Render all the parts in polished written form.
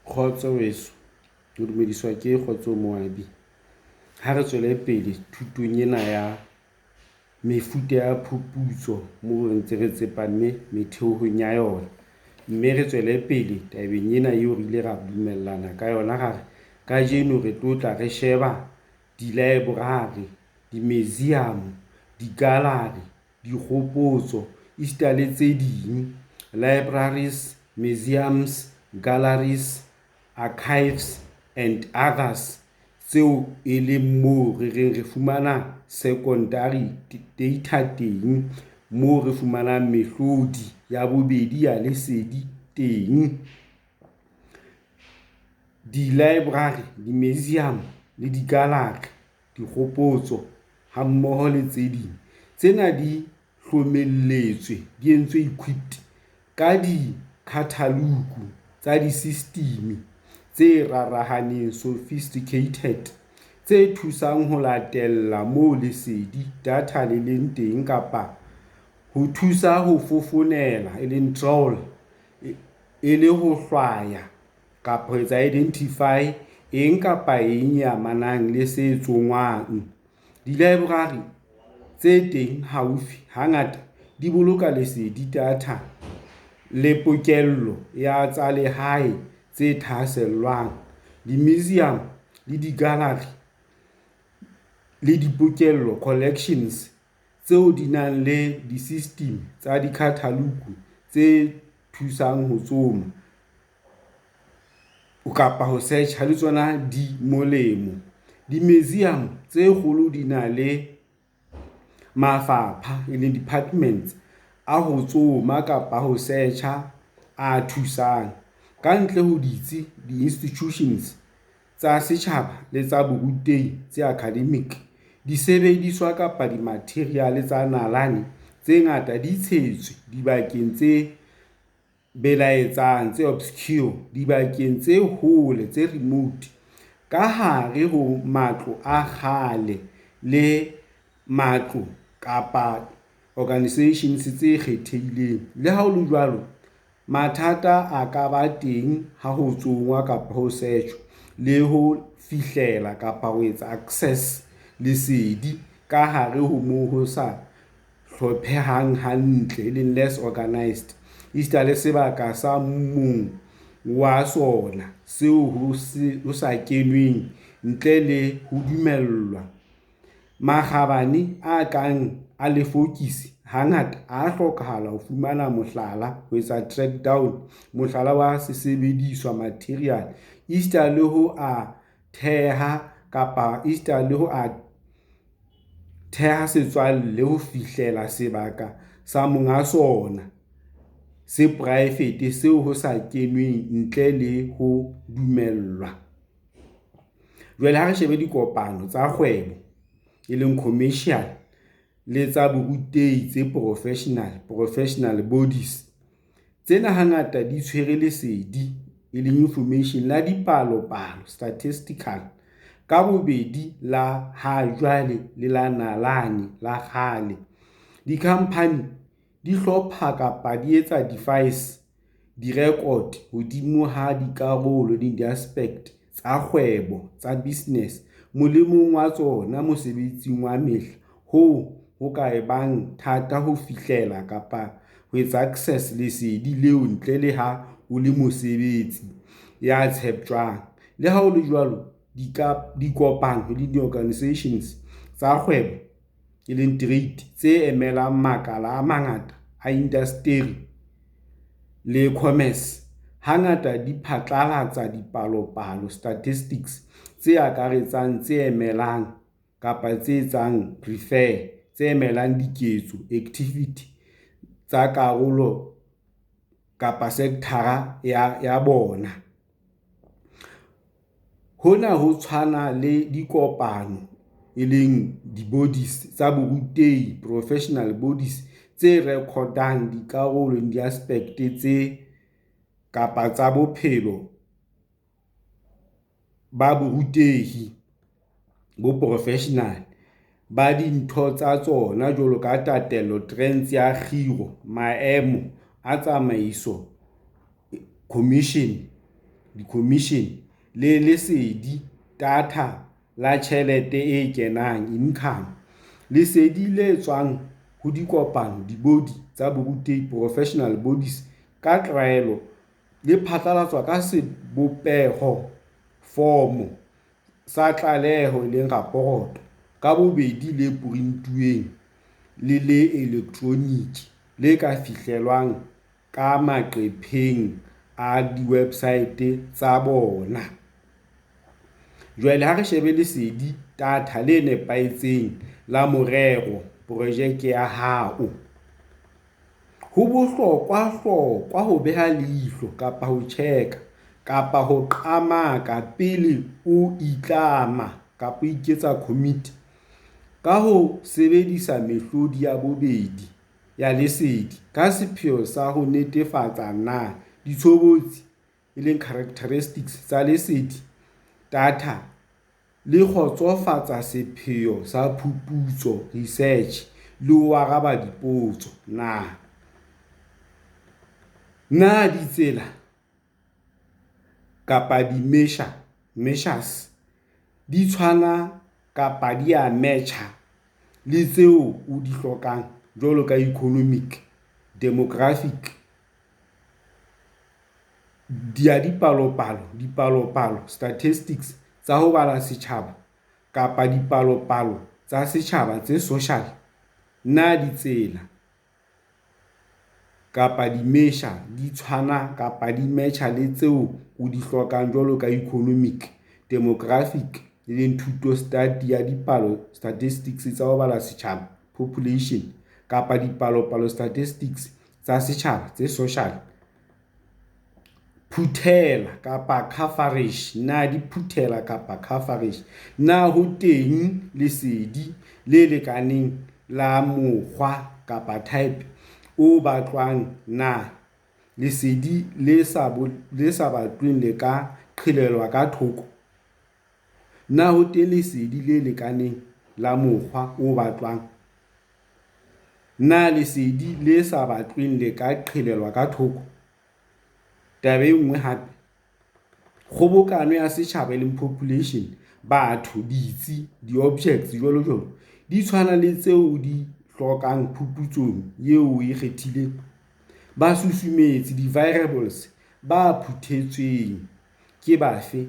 Kgotso weso, o dumediswa ke Kgotso Moabi. Ha re tswele pele thutong ena ya mefuta ya phuputso moo re ntse re tsepame metheong ya yona. Mme re tswele pele tabeng ena eo re ile ra dumellana ka yona, ra re kajeno re tlo tla re sheba di-library, di-museum, di-gallery, dikgopotso esita le tse ding. Libraries, museums, galleries, archives and others tseo e leng moo re reng re fumana secondary data teng, moo re fumanang mehlodi ya bobedi ya lesedi teng. Di-library, di-museum le di-gallery, dikgopotso ha mmoho le tse ding. Tsena di hlomelletswe, di entswe equipped ka di-catalogue tsa di-system tse rarahaneng, sophisticated, tse thusang ho latella moo lesedi, data le leng teng kapa ho thusa ho fofonela, e leng trawl, e le ho hlwaya kapa ho etsa identify eng kapa eng e amanang le se tsongwang. Di-library tse teng haufi hangata di boloka lesedi, data le pokello ya tsa lehae tse thahasellwang. Di-museum le di-gallery le dipokello, collections, tseo di nang le di-system tsa di-catalogue tse thusang ho tsoma kapa ho search-a le tsona di molemo. Di-museum tse kgolo di na le mafapha, e leng departments a ho tsoma kapa ho search-a a thusang. Ka ntle ho ditsi, di-institutions tsa setjhaba le tsa borutehi tse academic, disebediswa kapa di-material tsa nalane tse ngata di tshetswe dibakeng tse belaetsang, tse obscure, dibakeng tse hole, tse remote, ka hare ho matlo a kgale le matlo kapa organisations tse kgethehileng. Le ha ho le jwalo, mathata a ka ba teng ha ho tsongwa kapa ho search-wa le ho fihlela kapa ho etsa access lesedi ka hare ho moo ho sa hlophehang hantle, e leng less organised. Esita le sebaka sa mong wa sona seo ho sa kenweng ntle le ho dumellwa. Makgabane a kang a lefokisi hangata a hlokahala ho fumana mohlala, ho etsa track down mohlala wa sesebediswa, material, esita le ho a theha kapa esita le ho a theha setswalle ho fihlela sebaka sa monga sona se poraefete seo ho sa kenweng ntle le ho dumellwa. Jwale ha re shebe dikopano tsa kgwebo, e leng commercial le tsa borutehi tse professional, professional bodies. Tsena hangata di tshwere lesedi, e leng information la dipalopalo, statistical, ka bobedi la ha jwale le la nalane la kgale. Di-company di hlopha kapa di etsa device di-record hodimo ha dikarolo le di-aspect tsa kgwebo tsa business molemong wa tsona mosebetsing wa mehla hoo ho ka e bang thata ho fihlela kapa ho etsa access lesedi leo ntle le ha o le mosebetsi ya tsheptjwang. Le ha ho le jwalo, dikopano le di-organisations tsa kgwebo, e leng trade, tse emelang makala a mangata a indasteri le commerce, hangata di phatlalatsa dipalopalo, statistics, tse akaretsang tse emelang kapa tse etsang refer, tse emelang diketso, activity, tsa karolo kapa sekthara ya bona. Hona ho tshwana le dikopano, e leng di-bodies tsa borutehi, professional bodies, tse rekotang dikarolo, di-aspect, tse kapa tsa bophelo ba borutehi bo professional ba ditho tsa tsona jwalo ka tatello, trends, ya kgiro, maemo a tsamaiso, commission. di-commission, le lesedi data la tjhelete e kenang income. Lesedi le tswang ho dikopano dibodi tsa borutehi professional bodies ka tlwaelo le phatlalatswa ka sebopeho form sa tlaleho, raporoto, ka bobedi le porintuweng le le elektronike, le ka fihlellwang ka maqepheng a diwebsaete tsa bona. Jwale ha re shebe lesedi data le nepahetseng la morero porojeke ya hao. Ho bohlokwahlokwa ho beha leihlo kapa ho tjheka kapa ho qamaka pele o itlama commit, ka ho sebedisa mehlodi ya bobedi ya lesedi ka sepheo sa ho netefatsa na ditshobotsi, characteristics, tsa lesedi data le kgotsofatsa sepheo sa phuputso research le ho araba dipotso na. Na ditsela kapa di-measures di tshwana kapa di a metjha le tseo o di hlokang jwalo ka economic, demographic, ya dipalopalo, dipalopalo statistics, tsa ho bala setjhaba kapa dipalopalo tsa setjhaba tsa social? Na ditsela kapa di-measure di tshwana kapa di metjha le tseo o di hlokang jwalo ka economic, demographic, e leng thutostati ya dipalo statistics tsa ho bala setjhaba population kapa dipalopalo statistics tsa setjhaba tsa social? Phuthela kapa khafaretjhe Na di phuthela kapa khafaretjhe Na ho teng lesedi le lekaneng la mokgwa kapa type o batlwang? Na lesedi le sa batlweng le ka qhelelwa ka thoko? Na ho teng lesedi le lekaneng la mokgwa o batlwang? Na lesedi le sa batlweng le ka qhelelwa ka thoko? Taba e nngwe hape, kgobokano ya setjhaba, e leng population, batho, ditsi, di-objects, jwalojwalo, di tshwana le tseo o di hlokang phuputsong eo o e kgethileng? Basusumetsi, di-variables, ba phuthetsweng ke bafe?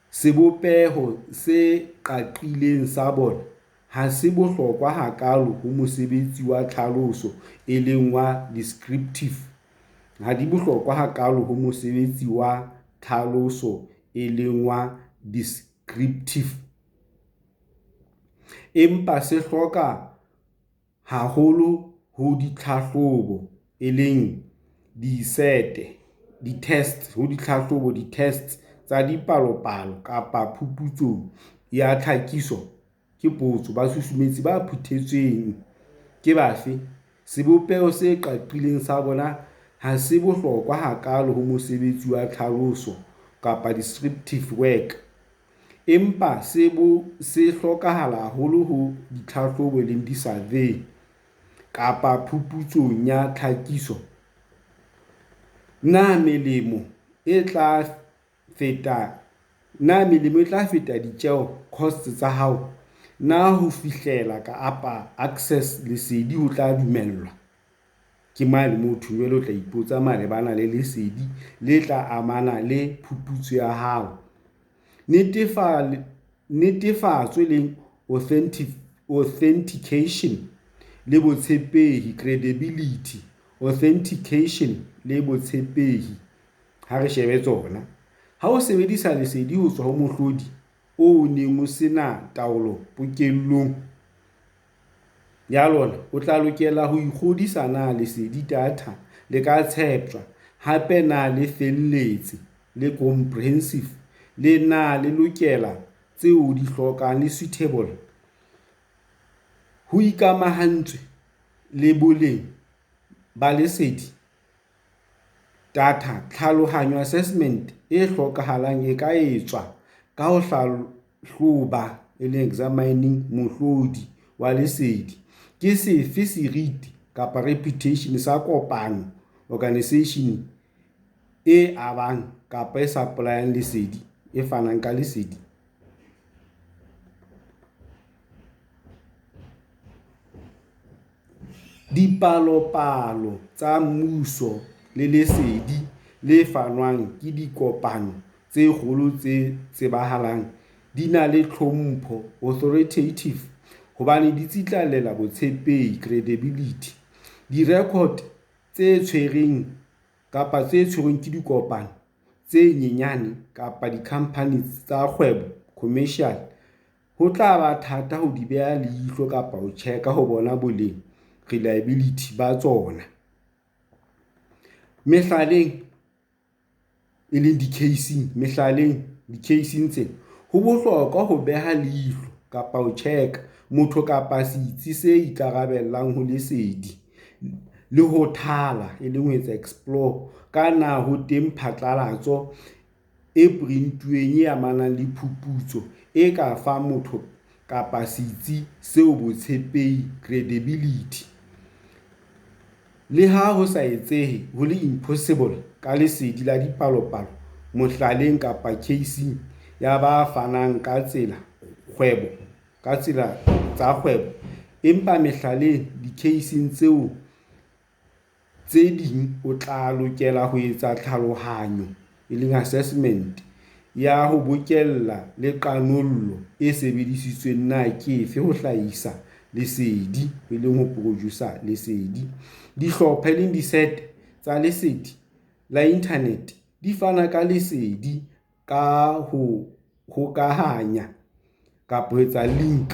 Sebopeho se qaqileng sa bona ha se bohlokwa hakaalo ho mosebetsi wa tlhaloso, e leng wa descriptive, ha di bohlokwa hakaalo ho mosebetsi wa tlhaloso, e leng wa descriptive, empa se bohlokwa haholo ho ditlhahlobo, e leng disete, ditests, tsa dipalopalo kapa phuputsong ya tlhakiso ke potso. Basusumetsi ba phuthetsweng ke bafe? Sebopeho se qaqileng sa bona ha se bohlokwa hakaalo ho mosebetsi wa tlhaloso kapa descriptive work, empa se hlokahala haholo ho ditlhahlobo, e leng di-survey, kapa phuputsong ya tlhakiso? Na melemo e tla feta ditjeo costs tsa hao? Na ho fihlella kapa access lesedi ho tla dumellwa? Ke mane moo jwale o tla ipotsa malebana le lesedi le tla amana le phuputso ya hao. Netefatso, e leng authentication, le botshepehi credibility. Authentication le botshepehi, ha re shebe tsona. Ha o sebedisa lesedi ho tswa ho mohlodi oo o neng o se na taolo pokellong ya lona, o tla lokela ho ikgodisa na lesedi data le ka tsheptjwa, hape na le felletse, le comprehensive, le na le lokela tseo o di hlokang, le suitable, ho ikamahantswe le boleng ba lesedi data? Tlhalohanyo assessment e hlokahalang e ka etswa ka ho hlahloba, e leng examining, mohlodi wa lesedi. Ke sefe seriti kapa reputation sa kopano organisation e abang? kapa e supply-ang lesedi, e fanang ka lesedi. Dipalopalo tsa mmuso le lesedi le fanwang ke dikopano tse kgolo tse tsebahalang di na le tlhompho, authoritative, hobane di tsitlallela botshepehi, credibility. Direkoto tse tshwerweng ke dikopano tse nyenyane kapa dikhamphane tsa kgwebo, commercial, ho tla ba thata ho di beha leihlo kapa ho check, ho bona boleng, reliability, ba tsona. Mehlaleng, e leng di-case-ing, mehlaleng, di-case-ing tsena, ho bohlokwa ho beha leihlo kapa ho check motho kapa setsi se ikarabellang ho lesedi le ho thala, e leng ho etsa explore ka na ho teng phatlalatso e printuweng e amanang le phuputso e ka fang motho kapa setsi seo botshepehi, credibility. Le ha ho sa etsehe, ho le impossible ka lesedi la dipalopalo mehlaleng kapa keising ya ba fanang ka tsa kgwebo, empa mehlaleng, dikeising, tse ding o tla lokela ho etsa tlhalohanyo, assessment, ya ho bokella le qanollo e sebedisitsweng na ke efe ho hlahisa lesedi, ho produce lesedi. Dihlopha, di-set, tsa lesedi la inthanete di fana ka lesedi ka ho hokahanya kapa ho etsa link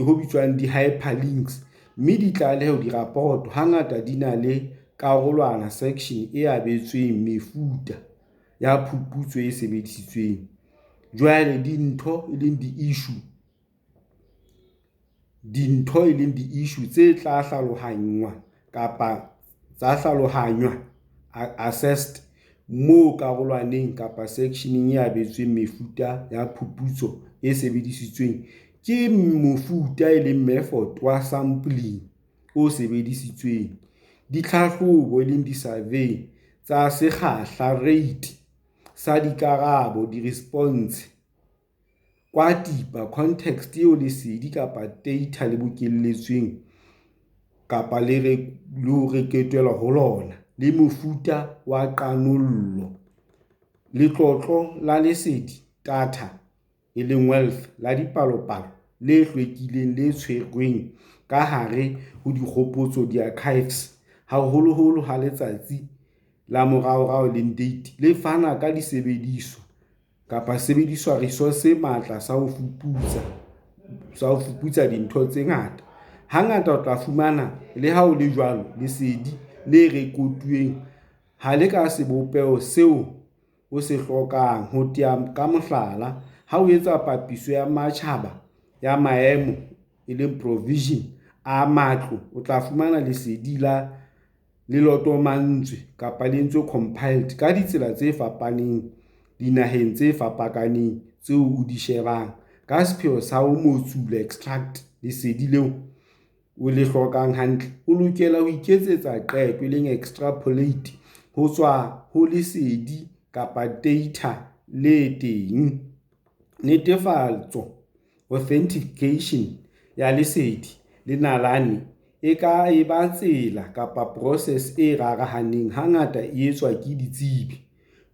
ho bitswang di-hyperlinks, mme ditlaleho, diraporoto, hangata di na le karolwana, section, e abetsweng mefuta ya phuputso e sebedisitsweng. Jwale dintho, e leng di-issue, dintho, e leng di-issue, tse tla hlalohangwa kapa tsa hlalohanywa, assessed, moo karolwaneng kapa section-eng e abetsweng mefuta ya phuputso e sebedisitsweng ke mofuta, e leng method, wa sampling o sebedisitsweng. Ditlhahlobo, e leng di-survey, tsa sekgahla, rate, sa dikarabo, di-response, kwatipa, context, eo lesedi kapa data le bokelletsweng kapa le ho rekotwang ho yona, le mofuta wa qanollo. Letlotlo la lesedi, data, e leng wealth, la dipalopalo le hlwekileng, le tshwerweng ka hare ho dikgopotso, di-archives, haholoholo ha letsatsi la moraorao e leng date, le fana ka disebediswa kapa sebediswa, resource, se matla sa ho fuputsa dintho tse ngata. Hangata o tla fumana le ha ho le jwalo lesedi le rekotuweng ha le ka sebopeho seo o se hlokang. Ho tea ka mohlala, ha o etsa papiso ya matjhaba ya maemo, e leng provision, a matlo, o tla fumana lesedi le lotomantswe kapa le entswe compiled ka ditsela tse fapaneng dinaheng tse fapakaneng tseo o di shebang. Ka sepheo sa ho motsula, extract, lesedi leo o le hlokang hantle, o lokela ho iketsetsa qeto, e leng extrapolate, ho tswa ho lesedi kapa data le teng. Netefatso, authentication, ya lesedi le nalane e ka eba tsela kapa process e rarahaneng, hangata e etswa ke ditsebi.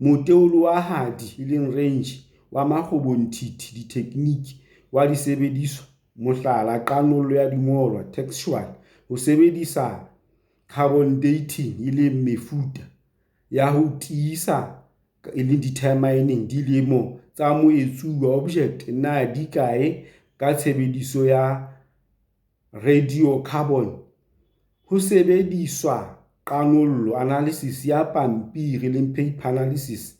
Moteolowahadi, e leng range, wa makgobonthithi dithekniki wa disebediswa, mohlala, qanollo ya dingolwa, textual, ho sebedisa carbon dating, e leng mefuta ya ho tiisa, e leng determining, dilemo tsa moetsuwa, object, na di kae ka tshebediso ya radiocarbon, ho sebediswa qanollo, analysis, ya pampiri, e leng paper analysis,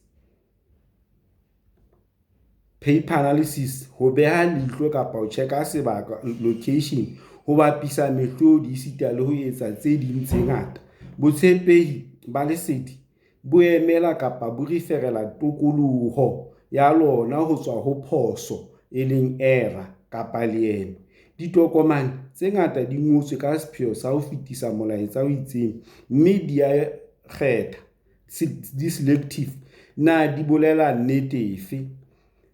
ho beha leihlo kapa ho tjheka sebaka, location, ho bapisa mehlodi esita le ho etsa tse ding tse ngata. Botshepehi ba lesedi bo emela kapa bo referela tokoloho ya lona ho tswa ho phoso, e leng error, kapa leeme. Ditokomane tse ngata di ngotswe ka sepheo sa ho fetisa molaetsa o itseng, mme di a kgetha. di selective, na di bolela nnete efe?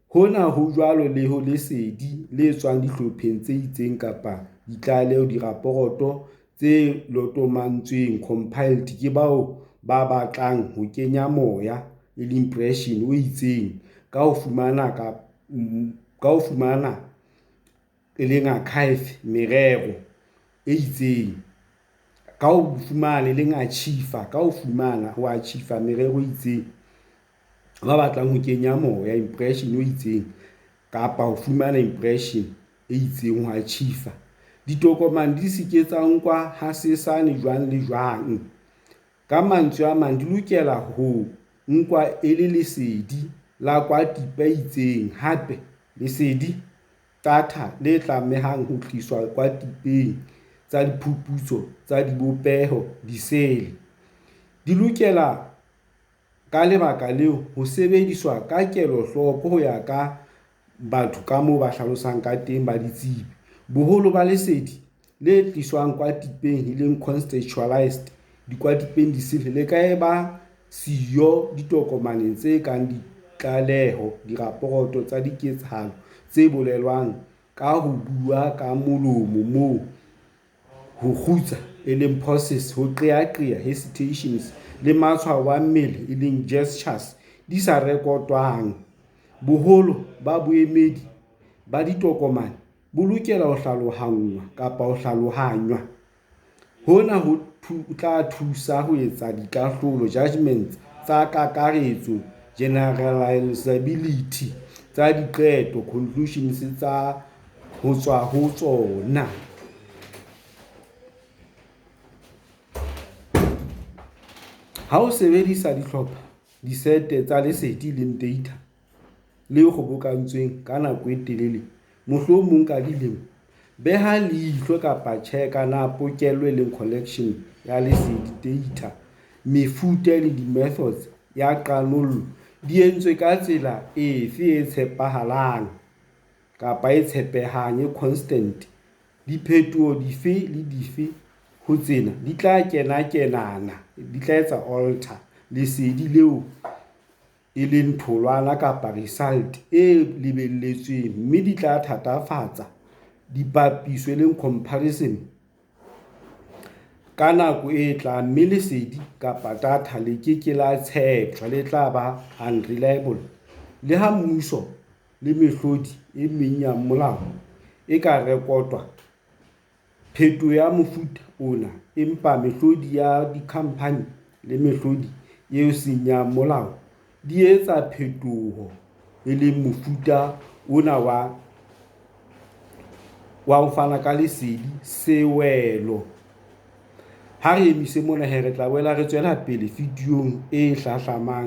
Hona ho jwalo le ho lesedi le tswang dihlopheng tse itseng kapa ditlaleho, diraporoto, tse lotomantsweng, compiled, ke bao ba batlang ho kenya moya, impression, o itseng ka ho fumana, achieve, merero e itseng, ka ho fumana, ho achieve merero e itseng. Ba batlang ho kenya moya, impression, o itseng kapa ho fumana impression e itseng, ho achieve. Ditokomane di se ke tsa nkwa hasesaane jwang le jwang. Ka mantswe a mang, di lokela ho nkwa e le lesedi la kwatipa e itseng, hape lesedi, data, le tlamehang ho tliswa kwatipeng tsa diphuputso tsa dibopeho disele. Di lokela ka lebaka leo, ho sebediswa ka kelohloko ho ya ka batho ka moo ba hlalosang ka teng ba ditsebi. Boholo ba lesedi le tliswang kwatipeng, contextualised, dikwatipeng disele, le ka eba siyo ditokomaneng tse kang ditlaleho, diraporoto, tsa diketsahalo tse bolelwang ka ho bua ka molomo moo ho kgutsa, pauses, ho qeaqea, hesitations, le matshwao a mmele, gestures, di sa rekotwang. Boholo ba boemedi ba ditokomane bo lokela ho hlalohangwa. Hona ho tla thusa ho etsa dikahlolo, judgments, tsa kakaretso, generalisability, tsa diqeto, conclusions, ho tswa ho tsona. Ha o sebedisa dihlopha, disete, tsa lesedi, data, le kgobokantsweng ka nako e telele, mohlomong ka dilemo, beha leihlo kapa tjheka na pokello, collection, ya lesedi, data, mefuta, methods, ya qanollo di entswe ka tsela efe e tshepehang, constant. Diphetoho dife le dife ho tsena di tla kenakenana, alter, lesedi leo e leng tholwana kapa result e lebelletsweng, mme di tla thatafatsa dipapiso, comparison, ka nako e tlang, mme lesedi kapa data le ke ke la tsheptjwa, le tla ba unreliable. Le ha mmuso le mehlodi e meng ya molao e ka rekota phetoho ya mofuta ona, empa mehlodi ya dikhamphani le mehlodi e seng ya molao di etsa phetoho, e leng mofuta ona wa ho fana ka lesedi sewelo. Ha re emise mona hee, re tla boela re tswela pele videong e hlahlamang.